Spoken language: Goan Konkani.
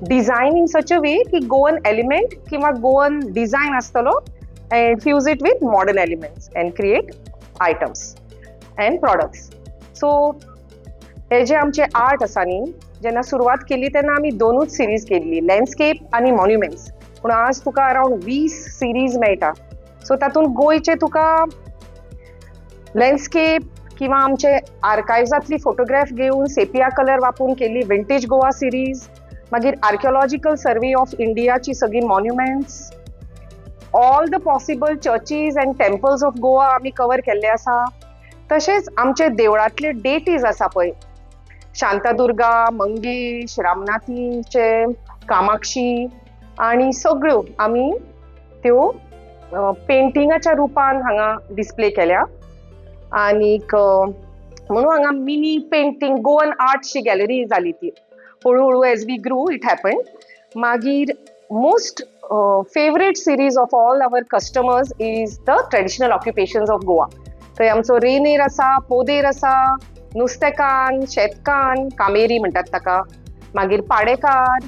design in such a way की गोवन एलिमेंट किंवा गोवन डिझायन आसतलो and fuse it with modern elements and create items and products. So हे जे आमचे आर्ट आसा न्ही, जेन्ना सुरवात केली तेन्ना आमी दोनूच सिरीज केल्ली, लँडस्केप आनी मॉन्युमेंट्स. पूण आज तुका अरावंड 20 सिरीज मेळटा. सो तातूंत गोंयचे तुका लँडस्केप किंवा आमचे आर्कायव्जांतली फोटोग्राफ घेवन सेपिया कलर वापरून केल्ली विंटेज गोवा सिरीज, मागीर आर्किओलॉजिकल सर्वे ऑफ इंडियाची सगळीं monuments, all the possible churches and temples of Goa आमी कवर केल्ले आसा. तशेंच आमचे देवळांतले डेटीज आसा पळय, शांतादुर्गा, मंगेश, रामनाथीचे, कामाक्षी आनी सगळ्यो आमी त्यो पेंटिंगाच्या रुपान हांगा डिस्प्ले केल्या. आनीक म्हणून हांगा मिनी पेंटींग गोवन आर्टची गॅलरी जाली ती हळू हळू. As we grew, it happen. मागीर most favourite series of all our customers is the traditional occupations of Goa. थंय आमचो रेनेर आसा, पोदेर आसा, नुस्तेकान्न, शेतकान्न, कामेरी म्हणटात ताका, मागीर पाडेकार.